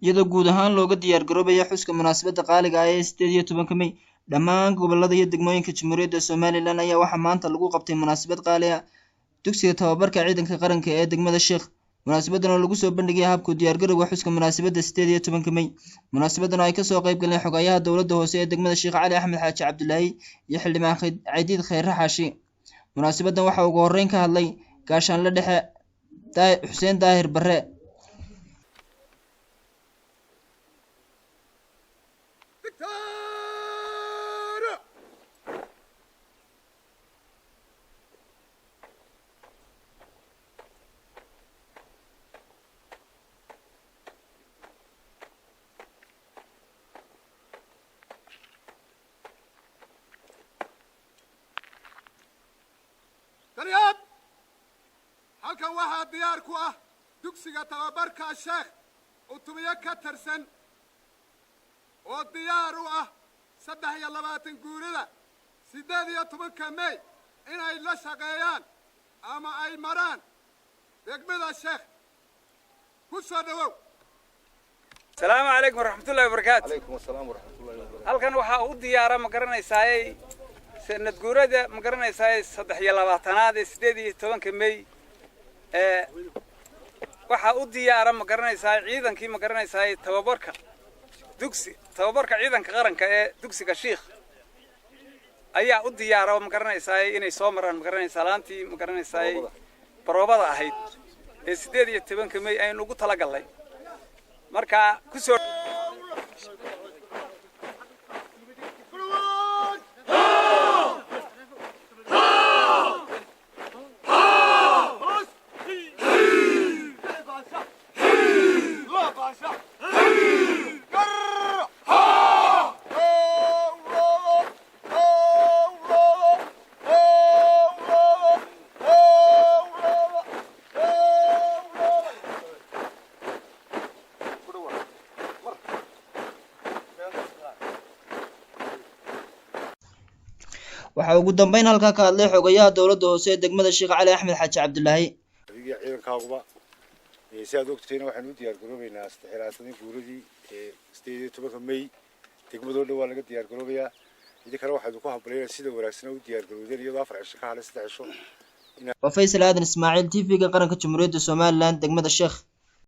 Iyadoo guud ahaan looga diyaargaroobaya xuska munaasabadda qaaliga ah ee 18-ka Mey, dhammaan gobolada iyo degmooyinka Jamhuuriyadda Somalilan ayaa waxaa maanta lagu qabtay munaasabad qaali ah dugsiga tababarka ciidanka qaranka ee degmada Sheekh. Munaasabadan oo lagu soo bandhigay habku diyaargarowga xuska munaasabadda 18-ka Mey. Munaasabadan oo ay kasoo qayb galeen xogayaha dowladda hoose ee degmada Sheekh Cali Axmed Xaaji Cabdulaahi iyo xildhibaan Caydiid Kheyre Xaashi. Munaasabadan waxaa ugu horreyn ka hadlay gaashaanle dhexe Xuseen Daahir Barre. Daryaab, halkan waxaa diyaar ku ah dugsiga tababarka Sheekh utubiyo ka tirsan oo diyaar u ah 23 guurida 18-ka Mey inay la shaqeeyaan ama ay maraan degmada Sheekh. Ku soo dhowow. Asalaamu calaykum waraxmatullahi wabarakaatu. Calaykum asalaam waraxmatullahi wabarakatu. Halkan waxaa u diyaara, ma garanaysaaye, sanad guurada, ma garanaysaaye, 23aad ee 18-ka Mey ee waxaa u diyaara, ma garanaysaay, ciidankii, ma garanaysaay, tababarka dugsi tababarka ciidanka qaranka ee dugsiga Shiikh ayaa u diyaara, ma garanaysaay, inay soo maraan, ma garanaysaa, laantii, ma garanaysaay, baroobada ahayd ee 18-ka Mey aynu ugu talagallay. Marka kusoo Waxaa ugu dambeyn halkaa ka hadlay xogayaha dowladda hoose ee degmada Sheekh Cali Axmed Xaaji Cabdulaahi. Adiga ciidankaaguba, si aad ogtahayna, waxaynu u diyaar garoobaynaa 23 guuradii ee 18-ka Mey. Degmadoo dhan waa laga diyaar garoobayaa. Idinkana waxaynu ku hambalyaynaa sida wanaagsan u diyaar garoodeen, iyadoo 4 cisho ka hadhay, 3 cisho. Waa Faysal Aadan Ismaaciil, TV-ga qaranka Jamhuuriyadda Somalilan, degmada Sheekh.